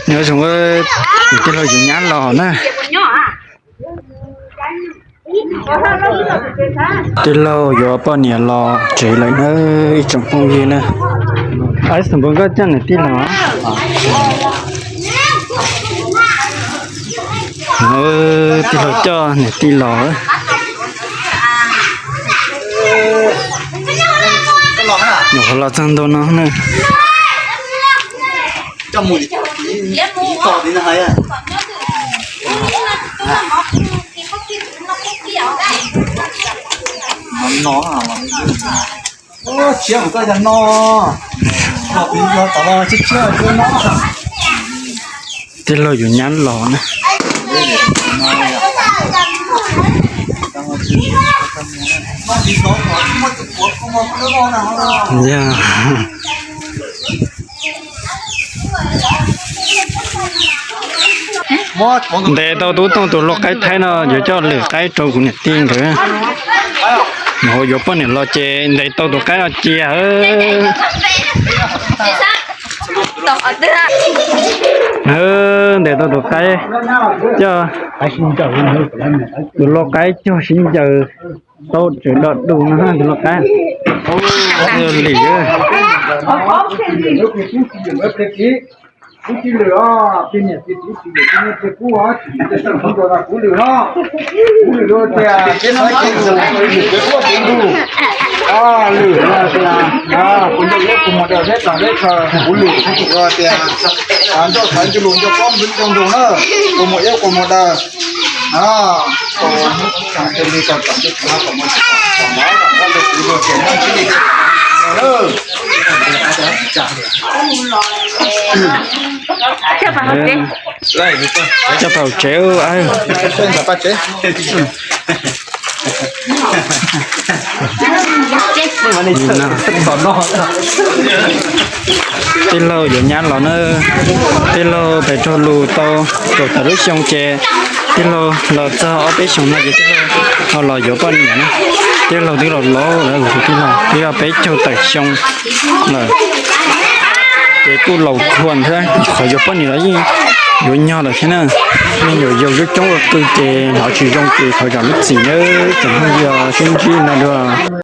Nyob zoo, tij laug yuav nyab los na. Tij laug yuav poj niam los tsev lawm na, ib tsoom phooj ywg na. Ab, xam npawg nkoj coj niam tij los. Tij laug coj niam tij los. Nyuam qhuav los txog ntua no na. Tij laug yuav nyab los na. Yog. Ntes tau tub tooj tus lau qaib thaib no yuav coj lwm qaib rau kuv niam tij nkawd. Nyuam qhuav yuav poj niam los ces ntes tau tus qaib no cia. Ntes tau tus qaib, coj tus lau qaib cog sib ncaws tau tseem dog du no tus lau qaib. Lim. Kuv cia lwm os, peb niam peb txiv tsis lwm, peb niam peb kub os, tsis tsis tsis tsis tsis kuv lwm no. Kuv lwm tias peb no ces lwm peb kub peb ntug. Lwm no tias kuv nco ib kuv mus daws teb tag teb chaws, kuv lwm kuv tias nco xaiv nco lus nco pob nco ntoo na, kuv mus ib kuv mus daws. Coj pab tsev. Tij laug yuav nyab los na. Tij laug pem raug lus tau kaum tawm lub xyoo ces tij laug los txog ob peb xyoos no ces tij laug ho los yuav poj niam na. Tij laug twb los laus lawm, tij laug twb yog peb caug tawm xyoo lawm. Ces kuj laus thuam thiab, qhov yuav poj niam los yeej yuav nyog lawm thiab na. Yeej yuav yau coob coob ua qw ces hnov tsis zoo ces thov zam lub txim nawb tsoom phooj ywg, sib ntsib no dua.